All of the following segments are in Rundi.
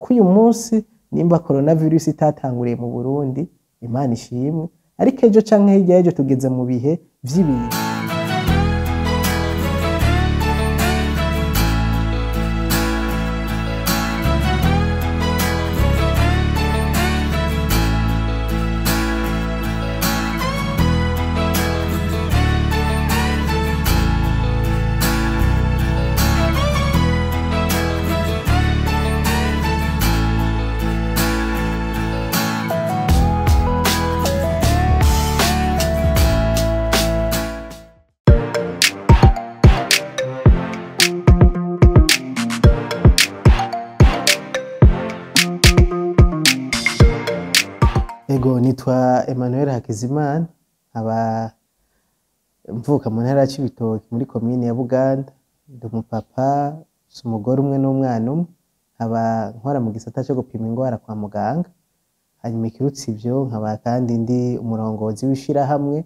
Ko uyu munsi nimba coronavirus itatanguriye mu Burundi, Imana ishimwe, ariko ejo canke hirya y'ejo tugeze mu bihe vy'ibiza. Ego, nitwa Emmanuel Hakizimana, nkaba mvuka mu ntara ya Cibitoke muri komine ya Buganda. Ndi umupapa, mfise umugore umwe n'umwana umwe, nkaba nkora mu gisata co gupima ingwara kwa muganga. Hanyuma ikirutse ivyo, nkaba kandi ndi umurongozi w'ishirahamwe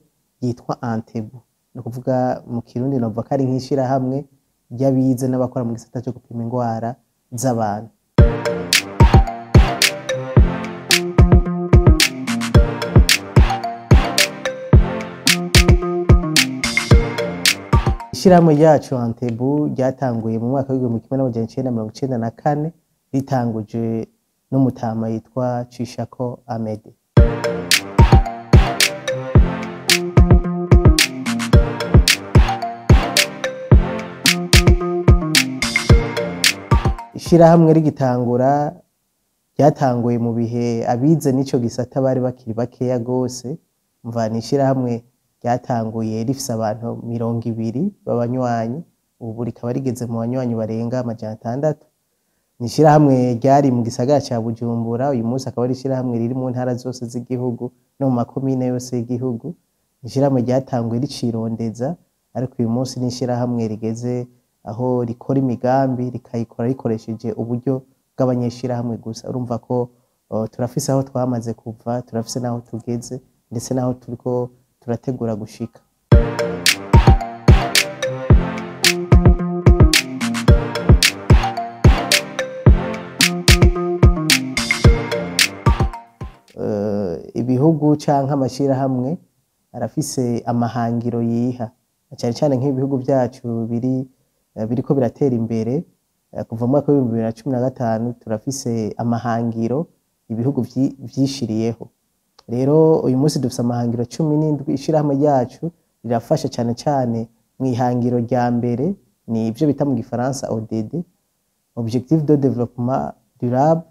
ryitwa Antebu. Ni ukuvuga mu Kirundi novuga ko ari nk'ishirahamwe ry'abize n'abakora mu gisata co gupima ingwara z'abantu. Ishirahamwe ryacu Antebu ryatanguye mu mwaka w'1994, ritanguje n'umutama yitwa Cishako Amede. Ishirahamwe rigitangura ryatanguye mu bihe abize n'ico gisata bari bakiri bakeya gose. Umva, ni ishirahamwe ryatanguye rifise abantu 20 b'abanywanyi, ubu rikaba rigeze mu banywanyi barenga 600. Ni ishirahamwe ryari mu gisagara ca Bujumbura, uyu munsi akaba ari ishirahamwe riri mu ntara zose z'igihugu no mu makomine yose y'igihugu. Ni ishirahamwe ryatanguye ricirondeza, ariko uyu munsi ni ishirahamwe rigeze aho rikora imigambi, rikayikora rikoresheje uburyo bw'abanyeshirahamwe gusa. Urumva ko turafise aho twamaze kuva, turafise n'aho tugeze, ndetse n'aho turiko turategura gushika. Ibihugu canke amashirahamwe arafise amahangiro yiha, na cane cane nk'ibihugu vyacu biriko biratera imbere. Kuva mu mwaka w'2015 turafise amahangiro ibihugu vyishiriyeho. Rero uyu munsi dufise amahangiro 17. Ishirahamwe ryacu rirafasha cane cane mw'ihangiro rya mbere, ni ivyo bita mu gifaransa ODD, Objectif de Développement Durable.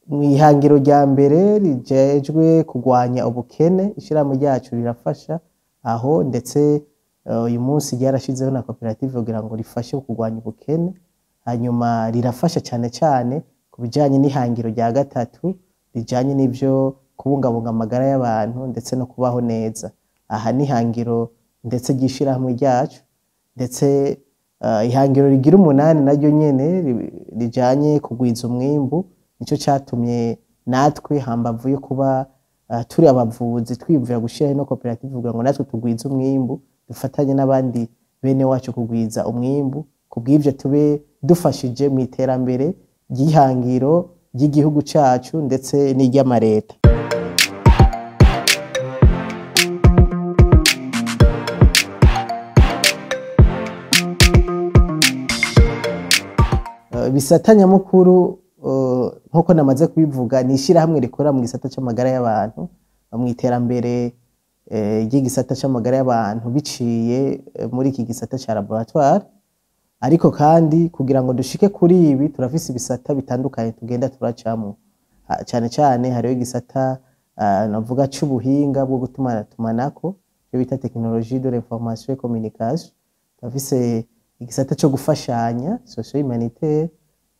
Mw'ihangiro rya mbere rijejwe kurwanya ubukene, ishirahamwe ryacu rirafasha aho, ndetse uyu munsi ryarashizeho na koperative kugira ngo rifashe kurwanya ubukene. Hanyuma rirafasha cane cane ku bijanye n'ihangiro rya gatatu rijanye n'ivyo kubungabunga amagara y'abantu ndetse no kubaho neza. Aha ni ihangiro ndetse ry'ishirahamwe ryacu, ndetse ihangiro rigira 8 naryo nyene rijanye kugwiza umwimbu. Nico catumye natwe hambavu yo kuba turi abavuzi twiyumvira gushiraho ino koperative kugira ngo natwe tugwize umwimbu, dufatanye n'abandi bene wacu kugwiza umwimbu, kubw'ivyo tube dufashije mu iterambere ry'ihangiro ry'igihugu cacu ndetse n'iry'amareta. Ibisata nyamukuru, nkuko namaze kubivuga, ni ishirahamwe rikora mu gisata c'amagara y'abantu, mu iterambere ry'igisata c'amagara y'abantu biciye muri iki gisata ca laboratoire. Ariko kandi kugira ngo dushike kuri ibi turafise ibisata bitandukanye tugenda turacamwo. Cane cane hariho igisata navuga c'ubuhinga bwo gutumatumanako, ivyo bita technologie de l'information et communication. Turafise igisata co gufashanya, socio humanitaire.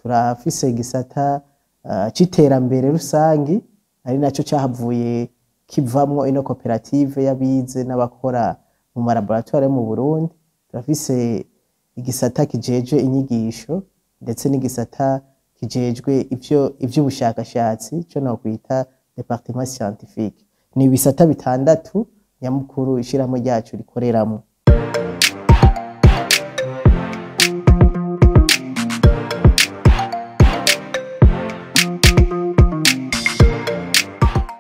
Turafise igisata c'iterambere rusangi, ari naco cahavuye kivamwo ino koperative y'abize n'abakora mu malaboratoire mu Burundi. Turafise igisata kijejwe inyigisho, ndetse n'igisata kijejwe ivy'ubushakashatsi, ico nokwita département scientifique. Ni ibisata bitandatu nyamukuru ishirahamwe ryacu rikoreramwo.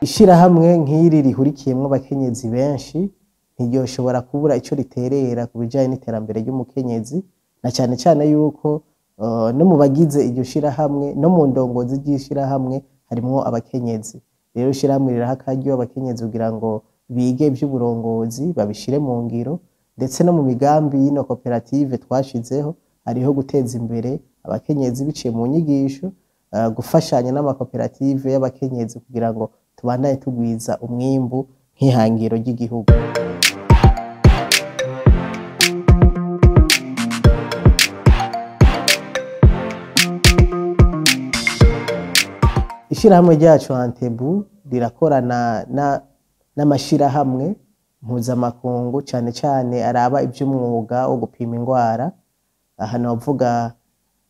Ishirahamwe nk'iri rihurikiyemwo abakenyezi benshi ntiryoshobora kubura ico riterera ku bijanye n'iterambere ry'umukenyezi, na cane cane yuko no mu bagize iryo shirahamwe no mu ndongozi ry'ishirahamwe harimwo abakenyezi. Rero ishirahamwe riraha akaryo abakenyezi kugira ngo bige ivy'uburongozi babishire mu ngiro, ndetse no mu migambi y'ino koperative twashizeho hariho guteza imbere abakenyezi biciye mu nyigisho, gufashanya n'amakoperative y'abakenyezi kugira ngo tubandanye tugwiza umwimbu nk'ihangiro ry'igihugu. Ishirahamwe ryacu Antebu rirakorana n'amashirahamwe mpuzamakungu, cane cane araba ivy'umwuga wo gupima ingwara. Aha novuga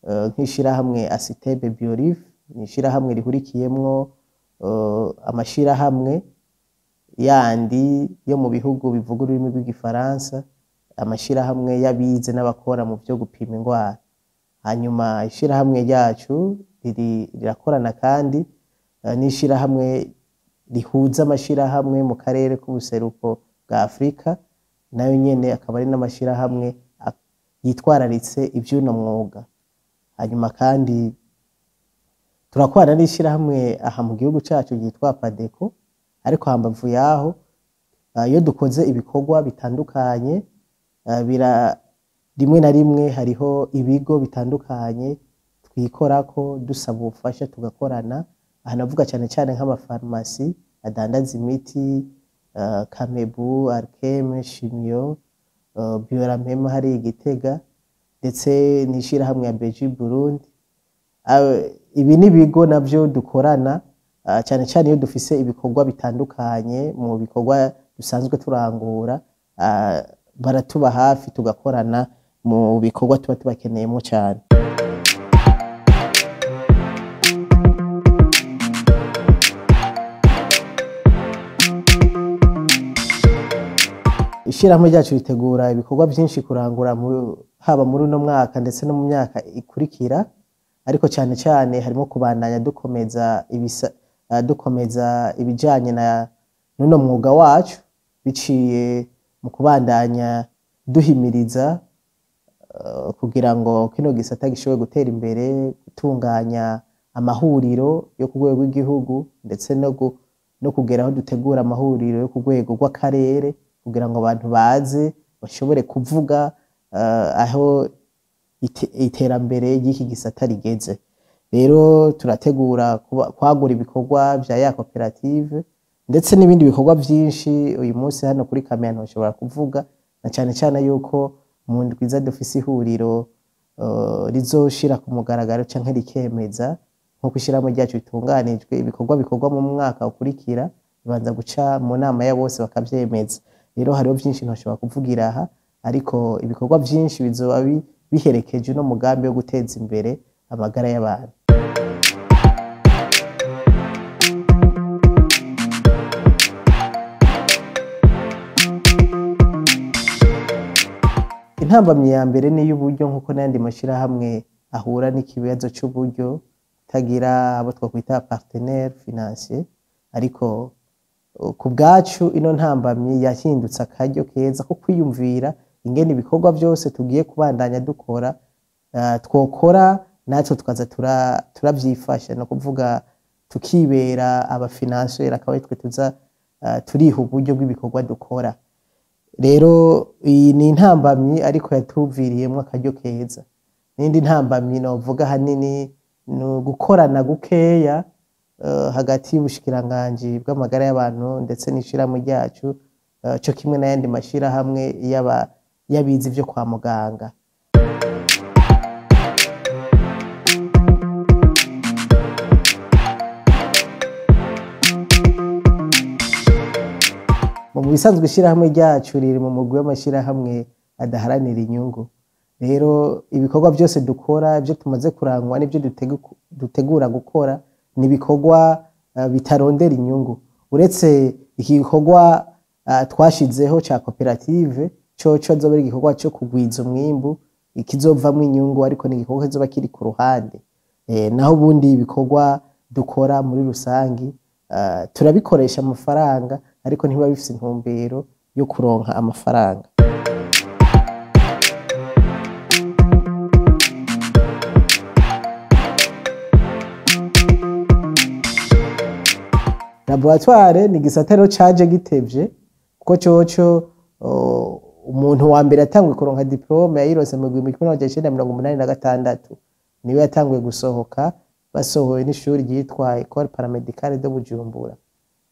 nk'ishirahamwe Asitebe Biorif, ni ishirahamwe rihurikiyemwo amashirahamwe yandi yo mu bihugu bivuga ururimi rw'igifaransa, amashirahamwe y'abize n'abakora mu vyo gupima ingwara. Hanyuma ishirahamwe ryacu rirakorana kandi n'ishirahamwe rihuza amashirahamwe mu karere k'ubuseruko bwa Afrika, nayo nyene akaba ari n'amashirahamwe yitwararitse ivy'uno mwuga. Hanyuma kandi turakorana n'ishirahamwe aha mu gihugu cacu ryitwa Padeco, ariko hambavu yaho iyo dukoze ibikorwa bitandukanye, rimwe na rimwe hariho ibigo bitandukanye twikorako dusaba ubufasha tugakorana. Aha navuga cane cane nk'amafarumasi adandaza imiti, Kamebu, Arkeme, Shimio, Bioramema hari i Gitega, ndetse n'ishirahamwe ya Beji Burundi. Ibi ni ibigo navyo dukorana, cane cane iyo dufise ibikorwa bitandukanye mu bikorwa dusanzwe turangura, baratuba hafi tugakorana mu bikorwa tuba tubakeneyemwo cane. Ishirahamwe ryacu ritegura ibikorwa vyinshi kurangura haba muri uno mwaka ndetse no mu myaka ikurikira, ariko cane cane harimo kubandanya dukomeza ibijanye na n'uno mwuga wacu, biciye mu kubandanya duhimiriza kugira ngo kino gisata gishobore gutera imbere, gutunganya amahuriro yo ku rwego rw'igihugu, ndetse no kugera aho dutegura amahuriro yo ku rwego rw'akarere, kugira ngo abantu baze bashobore kuvuga aho iterambere ry'iki gisata rigeze. Rero turategura kwagura ibikorwa vya ya koperative ndetse n'ibindi bikorwa vyinshi. Uyu munsi hano kuri kamera ntoshobora kuvuga, na cane cane yuko mu ndwi iza dufise ihuriro rizoshira ku mugaragaro canke rikemeza nkuko ishirahamwe ryacu ritunganijwe, ibikorwa bikorwa mu mwaka ukurikira bibanza guca mu nama ya bose bakavyemeza. Rero hariho vyinshi ntoshobora kuvugira aha, ariko ibikorwa vyinshi bizoba biherekeje uno mugambi wo guteza imbere amagara y'abantu. Intambamyi ya mbere ni iy'uburyo, nkuko n'ayandi mashirahamwe ahura n'ikibazo c'uburyo, kutagira abo twokwita partenaire financier, ariko ku bwacu ino ntambamyi yahindutse akaryo keza ko kwiyumvira ingene ibikorwa vyose tugiye kubandanya dukora, twokora natwe tukaza turavyifasha, no kuvuga tukibera abafinancier, akaba aritwe tuza turiha uburyo bw'ibikorwa dukora. Rero iyi ni intambamyi ariko yatuviriyemwo akaryo keza. N'indi ntambamyi novuga ahanini ni ugukorana gukeya hagati y'ubushikiranganji bw'amagara y'abantu ndetse n'ishirahamwe ryacu, co kimwe n'ayandi mashirahamwe y'abize ivyo kwa muganga. Mu bisanzwe ishirahamwe ryacu riri mu mugwi w'amashirahamwe adaharanira inyungu. Rero ibikorwa vyose dukora, ivyo tumaze kurangwa n'ivyo dutegura gukora, ni ibikorwa bitarondera inyungu. Uretse iki gikorwa twashizeho ca koperative, coco azoba ari igikorwa co kugwiza umwimbu, ikizovamwo inyungu, ariko ni igikorwa kizoba kiri ku ruhande. Naho ubundi ibikorwa dukora muri rusangi Turabikoresha amafaranga, ariko ntibiba bifise intumbero yo kuronka amafaranga. Laboratoire ni igisata rero caje gitevye, kuko coco umuntu wa mbere yatanguye kuronka diplome yayironse mu 1986, niwe yatanguye gusohoka, basohowe n'ishuri ryitwa Ecole Paramédicale de Bujumbura.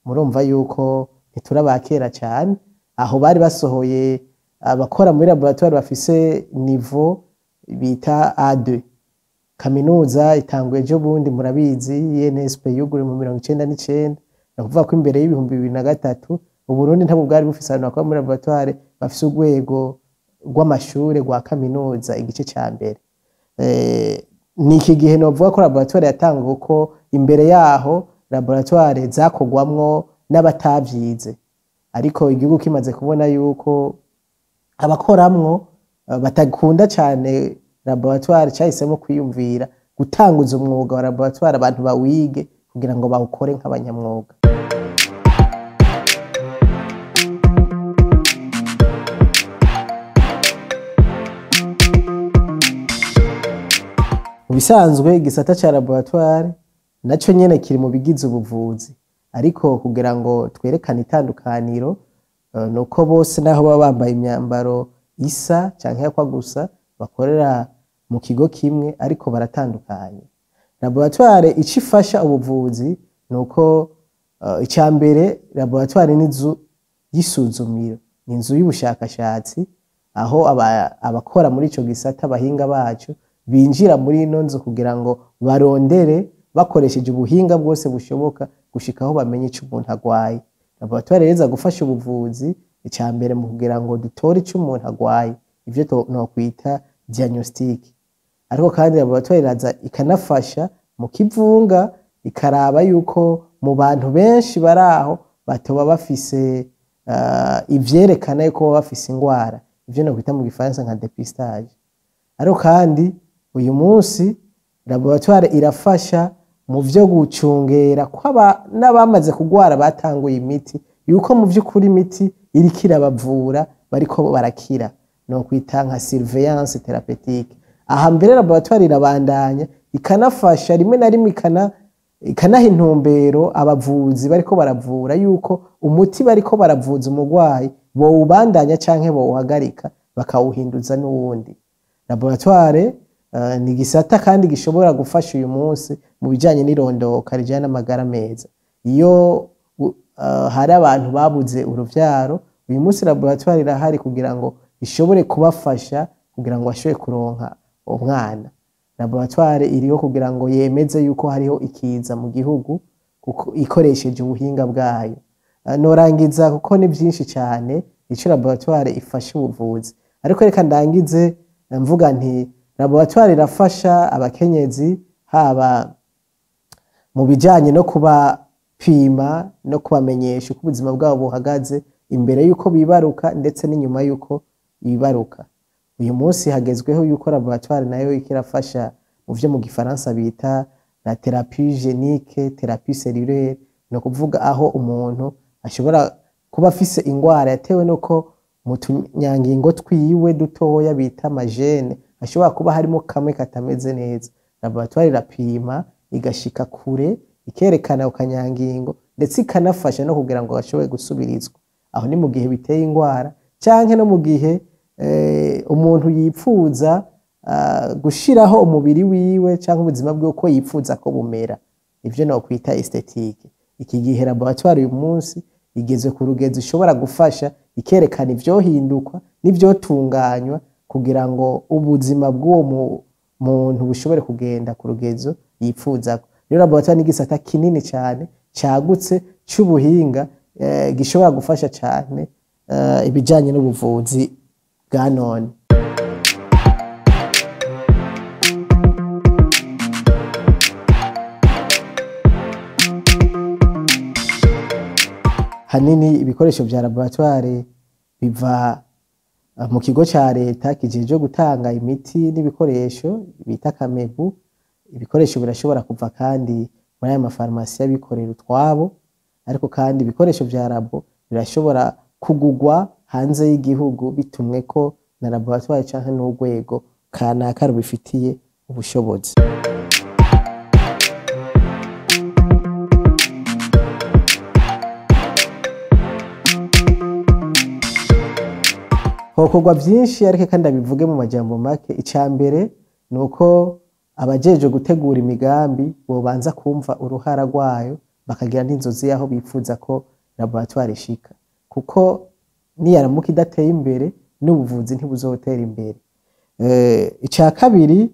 Murumva yuko ntiturabakera cane, aho bari basohoye abakora muri laboratoire bafise niveau bita A2. Kaminuza itanguye ejo bundi, murabizi, INSP yuguruwe mu 99, ni ukuvuga ko imbere y'2003 Uburundi ntabwo bwari bufise abantu bakora muri laboratoire bafise urwego rw'amashure rwa kaminuza igice ca mbere. Ni iki gihe novuga ko laboratoire yatanguye, kuko imbere yaho laboratoire zakorwamwo n'abatavyize, ariko igihugu kimaze kubona yuko abakoramwo batakunda cane laboratoire, cahisemo kwiyumvira gutanguza umwuga wa laboratoire, abantu bawige kugira ngo bawukore nk'abanyamwuga. Mu bisanzwe igisata ca laboratoire naco nyene kiri mu bigize ubuvuzi, ariko kugira ngo twerekane itandukaniro, nuko bose naho baba bambaye imyambaro isa canke yakwa gusa, bakorera mu kigo kimwe, ariko baratandukanye. Laboratoire ico ifasha ubuvuzi nuko, ica mbere, laboratoire ni inzu y'isuzumiro, ni inzu y'ubushakashatsi, aho abakora muri ico gisata, abahinga bacu, binjira muri ino nzu kugira ngo barondere bakoresheje ubuhinga bwose bushoboka gushika aho bamenye ico umuntu agwaye. Laboratoire rero iza gufasha ubuvuzi ica mbere mu kugira ngo dutore ico umuntu agwaye, ivyo nokwita diagnostic. Ariko kandi laboratoire iraza ikanafasha mu kivunga, ikaraba yuko mu bantu benshi baraho batoba bafise ivyerekana yuko baba bafise ingwara, ivyo nokwita mu gifaransa nka dépistage. Ariko kandi uyu munsi laboratoire irafasha mu vyo gucungera ko n'abamaze kugwara batanguye imiti, yuko mu vy'ukuri imiti iriko irabavura, bariko barakira, nokwita nka surveillance thérapeutique. Aha mbere laboratoire irabandanya ikanafasha rimwe na rimwe ikanaha intumbero abavuzi bariko baravura, yuko umuti bariko baravuza umurwayi bowubandanya canke bowuhagarika bakawuhinduza n'uwundi. Laboratoire ni igisata kandi gishobora gufasha uyu munsi mu bijanye n'irondoka rijanye n'amagara meza. Iyo hari abantu babuze uruvyaro, uyu munsi laboratoire irahari kugira ngo ishobore kubafasha kugira ngo bashobore kuronka umwana. Laboratoire iriho kugira ngo yemeze yuko hariho ikiza mu gihugu, kuko ikoresheje ubuhinga bwayo. Norangiza kuko ni vyinshi cane ico laboratoire ifasha ubuvuzi, ariko reka ndangize mvuga nti laboratoire irafasha abakenyezi, haba mu bijanye no kubapima no kubamenyesha uko ubuzima bwabo buhagaze imbere yuko bibaruka ndetse n'inyuma yuko bibaruka. Uyu munsi hagezweho yuko laboratoire nayo iriko irafasha mu vyo mu gifaransa bita la thérapie génique, thérapie cellulaire, ni ukuvuga aho umuntu ashobora kuba afise ingwara yatewe nuko mu tunyangingo twiwe dutoya bita ama gènes hashobora kuba harimo kamwe katameze neza. Laboratoire irapima igashika kure, ikerekana ku kanyangingo, ndetse ikanafasha no kugira ngo gashobore gusubirizwa. Aho ni mu gihe biteye ingwara canke no mu gihe umuntu yipfuza gushiraho umubiri wiwe canke ubuzima bwiwe uko yipfuza ko bumera, ivyo nokwita esthétique. Iki gihe laboratoire uyu munsi igeze ku rugezo ishobora gufasha, ikerekana ivyohindukwa n'ivyotunganywa kugira ngo ubuzima bw'uwo muntu bushobore kugenda ku rugezo yipfuzako. Rero laboratoire ni igisata kinini cane cagutse c'ubuhinga, gishobora gufasha cane ibijanye n'ubuvuzi bwa none. Hanini ibikoresho vya laboratoire biva mu kigo ca leta kijejwe gutanga imiti n'ibikoresho bita Kamebu. Ibikoresho birashobora kuva kandi muri aya mafarumasi y'abikorera utwabo. Ariko kandi ibikoresho vya labo birashobora kugugwa hanze y'igihugu bitumwe ko na laboratoire canke n'urwego kanaka rubifitiye ubushobozi. Hokorwa vyinshi, ariko kandi abivuge mu majambo make. Ica mbere ni uko abajejwe gutegura imigambi bobanza kumva uruhara rwayo, bakagira n'inzozi yaho bifuza ko laboratoire ishika, kuko niyaramuka idateye imbere n'ubuvuzi ntibuzotera imbere. Ica kabiri,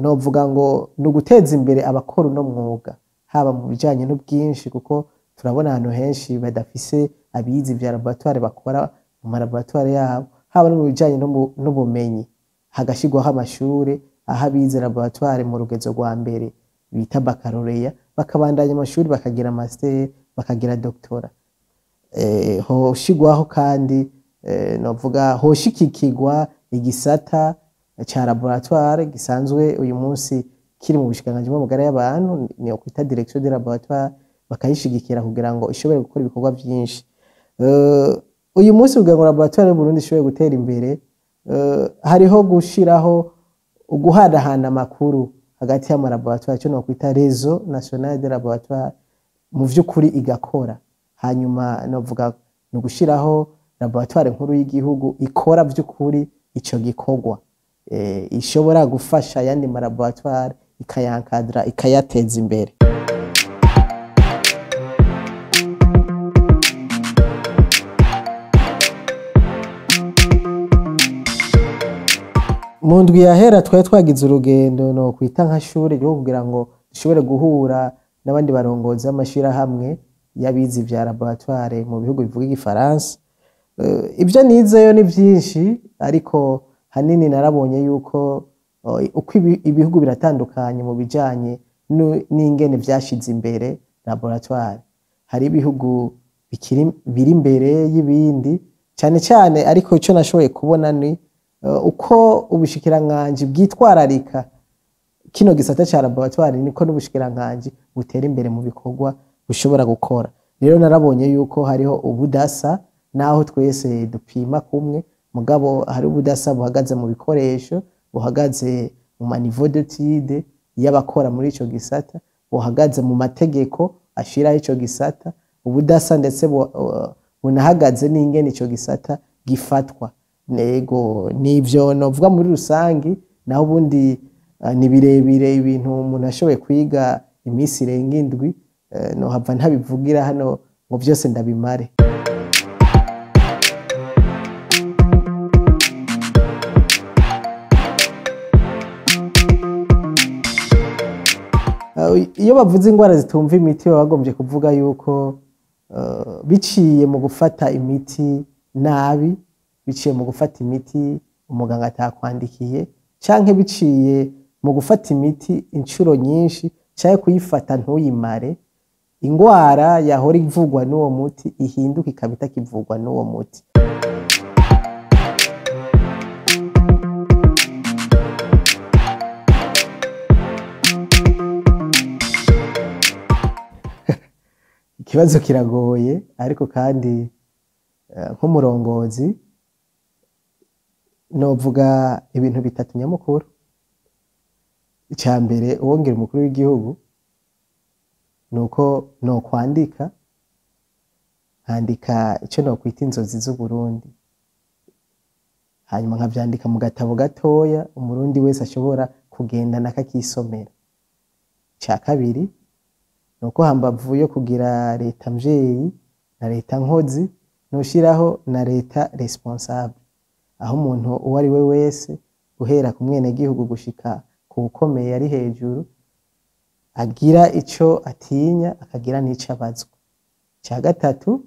novuga ngo ni uguteza imbere abakora uno mwuga, haba mu bijanye n'ubwinshi, kuko turabona ahantu henshi badafise abize ivya laboratoire bakora mu malaboratoire yabo, haba no mu bijanye n'ubumenyi, hagashirwaho amashure aho abize laboratoire mu rugezo rwa mbere bita baccalauréat bakabandanya amashuri bakagira master, bakagira doctorat. Hoshirwaho kandi, novuga hoshikikirwa igisata ca laboratoire gisanzwe uyu munsi kiri mu bushikiranganji bw'amagara y'abantu, ni kwita direction de laboratoire, bakayishigikira kugira ngo ishobore gukora ibikorwa vyinshi. Uyu munsi kugira ngo laboratoire y'u Burundi ishobore gutera imbere, hariho gushiraho uguhanahana amakuru hagati y'amalaboratoire, ico nokwita réseau national de laboratoire, mu vy'ukuri igakora. Hanyuma novuga ni ugushiraho laboratoire nkuru y'igihugu ikora vy'ukuri ico gikorwa, ishobora gufasha ayandi malaboratoire, ikayankadra, ikayateza imbere. Mu ndwi yahera twari twagize urugendo no kwita nka shure ryo kugira ngo dushobore guhura n'abandi barongozi b'amashirahamwe y'abize ivya laboratoire mu bihugu bivuga igifaransa. Ibyo nizeyo ni vyinshi, ariko hanini narabonye yuko uko ibihugu biratandukanye mu bijanye n'ingene vyashize imbere laboratoire. Hari ibihugu biri imbere y'ibindi cyane cyane, ariko ico nashoboye kubona ni uko ubushikiranganji bwitwararika kino gisata ca laboratoire, niko n'ubushikiranganji butera imbere mu bikorwa bushobora gukora. Rero narabonye yuko hariho ubudasa, naho twese dupima kumwe, mugabo hari ubudasa buhagaze mu bikoresho, buhagaze mu ma niveau d'étude y'abakora muri ico gisata, buhagaze mu mategeko ashiraho ico gisata, ubudasa ndetse bunahagaze n'ingene ico gisata gifatwa. Nego nivyo novuga muri rusangi, naho ubundi ni birebire, ibintu umuntu ashoboye kwiga iminsi irenga 7, nohava ntabivugira hano ngo vyose ndabimare. Iyo bavuze ingwara zitumva imiti baba bagombye kuvuga yuko biciye mu gufata imiti nabi, biciye mu gufata imiti umuganga atakwandikiye, canke biciye mu gufata imiti inshuro nyinshi, canke kuyifata ntuyimare, ingwara yahora ivugwa n'uwo muti ihinduka ikaba itakivugwa n'uwo muti. Ikibazo kiragoye, ariko kandi nk'umurongozi novuga ibintu bitatu nyamukuru. Ica mbere, uwongera umukuru w'igihugu nuko nokwandika, nkandika ico nokwita inzozi z'Uburundi, hanyuma nkavyandika mu gatabo gatoya umurundi wese ashobora kugendana akakisomera. Ica kabiri nuko hambavu yo kugira leta mvyeyi na leta nkozi, noshiraho na leta responsable, aho umuntu uwo ari we wese guhera ku mwenegihugu gushika ku wukomeye ari hejuru agira ico atinya, akagira n'ico abazwa. Ica gatatu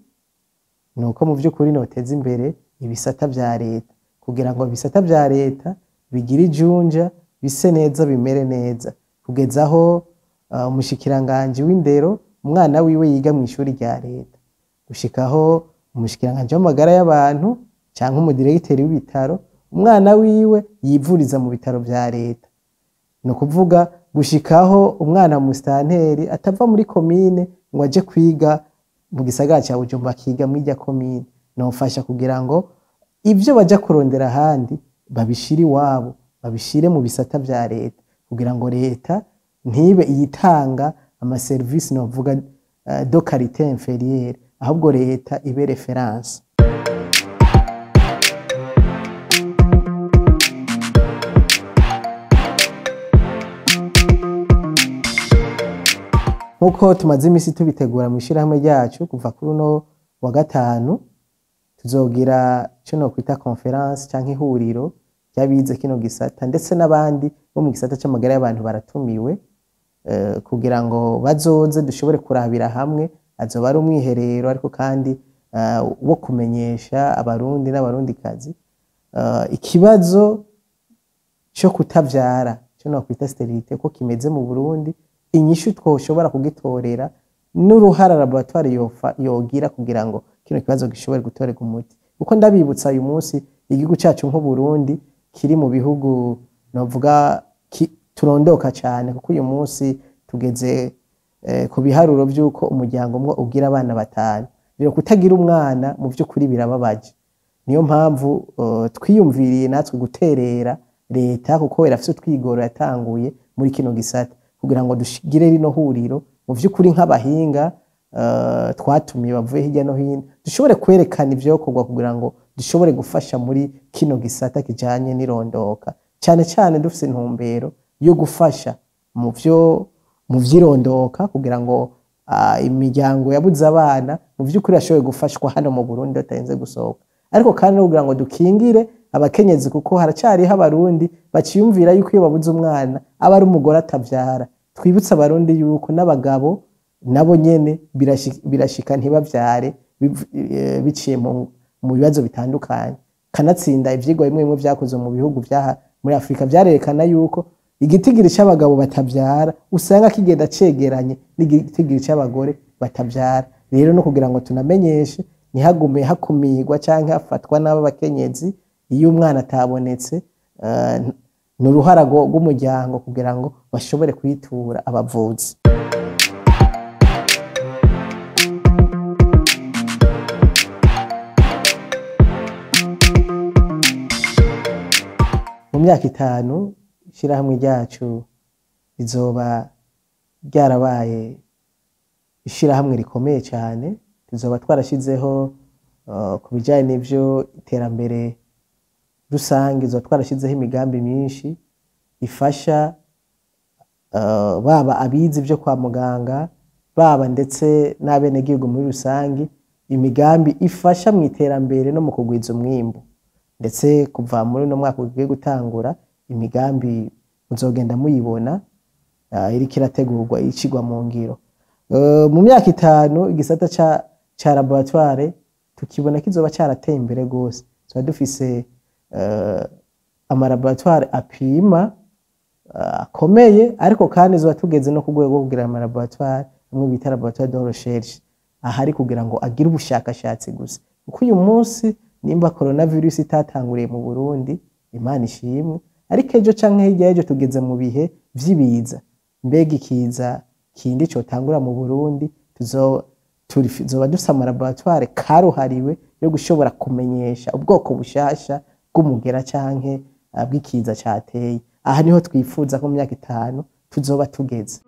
nuko mu vy'ukuri noteza imbere ibisata vya leta, kugira ngo ibisata vya leta bigire ijunja, bise neza, bimere neza, kugeza aho umushikiranganji w'indero umwana wiwe yiga mw'ishuri rya leta, gushikaho umushikiranganji w'amagara y'abantu canke umudiregiteri w'ibitaro umwana wiwe yivuriza mu bitaro vya leta. Ni ukuvuga gushikaho umwana wa musitanteri atava muri komine ngo aje kwiga mu gisagara ca Bujumbura bakiga muri irya komine. Nofasha kugira ngo ivyo baja kurondera ahandi babishire iwabo, babishire mu bisata vya leta, kugira ngo leta ntibe iyitanga amaserivisi novuga de qualité inférieure, ahubwo leta ibe référence. Nkuko tumaze imisi tubitegura mu ishirahamwe ryacu, kuva kuri uno wa gatanu tuzogira ico nokwita conférence canke ihuriro ry'abize kino gisata, ndetse n'abandi bo mu gisata c'amagara y'abantu baratumiwe, kugira ngo bazoze dushobore kurabira hamwe. Azoba ari umwiherero, ariko kandi wo kumenyesha Abarundi n'Abarundikazi ikibazo co kutavyara, co nokwita stérilité, ko kimeze mu Burundi, inyishu twoshobora kugitorera n'uruhara laboratoire yogira kugira ngo kino kibazo gishobore gutorerwa umuti. Kuko ndabibutsa, uyu munsi igihugu cacu nk'Uburundi kiri mu bihugu novuga turondoka cane, kuko uyu munsi tugeze ku biharuro vy'uko umuryango umwe ugira abana 5. Rero kutagira umwana mu vy'ukuri birababaje. Niyo mpamvu twiyumviriye natwe guterera leta, kuko irafise utwigoro yatanguye muri kino gisata, kugira ngo dushigire rino huriro mu vy'ukuri nk'abahinga twatumiye bavuye hirya no hino, dushobore kwerekana ivyokorwa kugira ngo dushobore gufasha muri kino gisata kijanye n'irondoka, cane cane dufise intumbero yo gufasha mu vy'irondoka, kugira ngo imiryango yabuze abana mu vy'ukuri yashoboye gufashwa hano mu Burundi batarinze gusohoka, ariko kandi no kugira ngo dukingire abakenyezi, kuko haracariho Abarundi baciyumvira yuko iyo babuze umwana aba ari umugore atavyara. Twibutse Abarundi yuko n'abagabo nabo nyene birashika ntibavyare biciye mu bibazo bitandukanye. Kanatsinda ivyigwa bimwe bimwe vyakozwe mu bihugu vyaha muri Afrika vyarerekana yuko igitigiri c'abagabo batavyara usanga kigenda cegeranye n'igitigiri c'abagore batavyara. Rero no kugira ngo tunamenyeshe ntihagume hakumirwa canke hafatwa n'aba bakenyezi iyo umwana atabonetse, ni uruhara rw'umuryango kugira ngo bashobore kwitura abavuzi. Mu myaka 5 ishirahamwe ryacu rizoba ryarabaye ishirahamwe rikomeye cyane. Tuzoba twarashizeho ku bijanye n'ivyo iterambere rusange, tuzoba twarashizeho imigambi myinshi ifasha baba abize ivyo kwa muganga, baba ndetse n'abenegihugu muri rusange, imigambi ifasha mu iterambere no mu kugwiza umwimbu. Ndetse kuva muri uno mwaka ugiye gutangura, imigambi muzogenda muyibona iriko irategurwa icigwa mu ngiro. Mu myaka 5 igisata ca laboratoire tukibona kizoba carateye imbere gose. Tuba dufise amalaboratoire apima akomeye, ariko kandi zoba tugeze no ku rwego rwo kugira amalaboratoire amwe bita laboratoire de recherche, ahari kugira ngo agire ubushakashatsi gusa. Kuko uyu munsi nimba coronavirus itatanguriye mu Burundi, Imana ishimwe, ariko ejo canke hirya y'ejo tugeze mu bihe vy'ibiza. Mbega ikiza kindi cotangura mu Burundi, tuzoba dufise amalaboratoire karuhariwe yo gushobora kumenyesha ubwoko bushasha bw'umugera canke bw'ikiza cateye. Aha niho twifuza ko mu myaka 5 tuzoba tugeze.